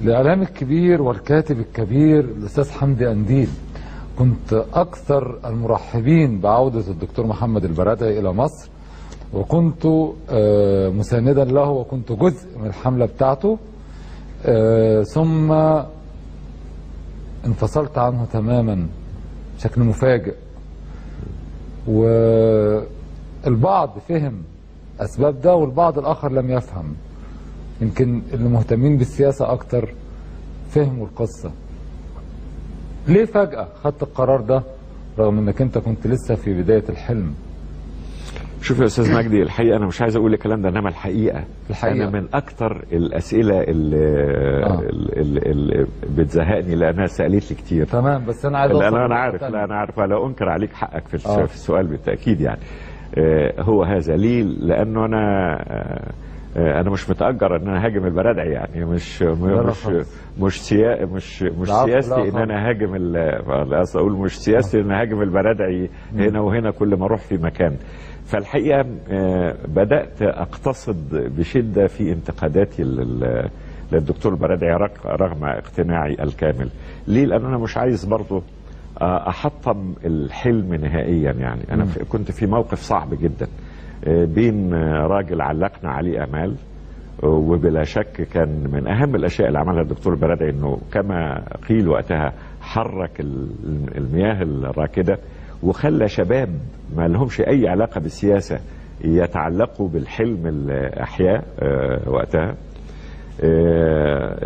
الإعلام الكبير والكاتب الكبير الأستاذ حمدي قنديل، كنت أكثر المرحبين بعودة الدكتور محمد البرادعي إلى مصر، وكنت مساندا له وكنت جزء من الحملة بتاعته، ثم انفصلت عنه تماما بشكل مفاجئ، والبعض فهم أسباب ده والبعض الآخر لم يفهم. يمكن اللي مهتمين بالسياسة أكتر فهموا القصة. ليه فجأة خدت القرار ده رغم انك انت كنت لسه في بداية الحلم؟ شوف يا استاذ مجدي، الحقيقة انا مش عايز اقول الكلام ده، انما الحقيقة انا من اكتر الاسئلة اللي بتزهقني لانها سالت لي كتير. تمام، بس انا عايز اوصل. انا عارف، لا انا عارف، لا انكر عليك حقك في في السؤال بالتاكيد يعني. هو هذا ليه؟ لانه انا مش متاجر ان انا هاجم البرادعي يعني، مش مش مش سيا مش مش سياستي ان انا هاجم، اقول مش سياستي ان انا هاجم البرادعي هنا وهنا كل ما اروح في مكان. فالحقيقة بدات اقتصد بشده في انتقاداتي للدكتور البرادعي رغم اقتناعي الكامل. ليه؟ لان انا مش عايز برضه احطم الحلم نهائيا يعني. انا كنت في موقف صعب جدا بين راجل علقنا عليه امال، وبلا شك كان من اهم الاشياء اللي عملها الدكتور البرادعي انه كما قيل وقتها حرك المياه الراكده وخلى شباب ما لهمش اي علاقة بالسياسة يتعلقوا بالحلم اللي احياه وقتها.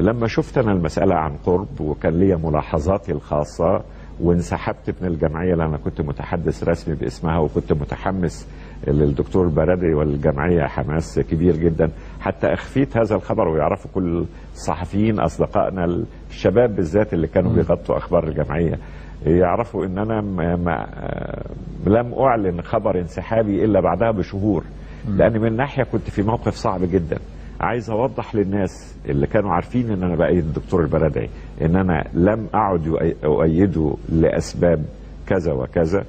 لما شفت انا المسالة عن قرب وكان لي ملاحظاتي الخاصة، وانسحبت من الجمعية لأن كنت متحدث رسمي باسمها، وكنت متحمس للدكتور البرادعي والجمعية حماس كبير جدا، حتى أخفيت هذا الخبر ويعرفوا كل الصحفيين أصدقائنا الشباب بالذات اللي كانوا بيغطوا أخبار الجمعية يعرفوا إن أنا لم أعلن خبر انسحابي إلا بعدها بشهور، لأن من ناحية كنت في موقف صعب جدا، عايز أوضح للناس اللي كانوا عارفين إن أنا بأيد الدكتور البرادعي إن أنا لم أعد أؤيده لأسباب كذا وكذا،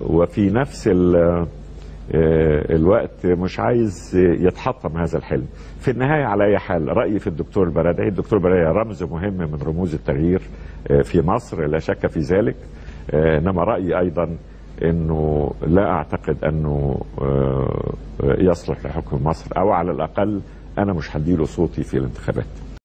وفي نفس الوقت مش عايز يتحطم هذا الحلم. في النهاية على أي حال رأيي في الدكتور البرادعي، الدكتور البرادعي رمز مهم من رموز التغيير في مصر لا شك في ذلك، إنما رأيي أيضا أنه لا أعتقد أنه يصلح لحكم مصر، أو على الأقل أنا مش هديله صوتي في الانتخابات.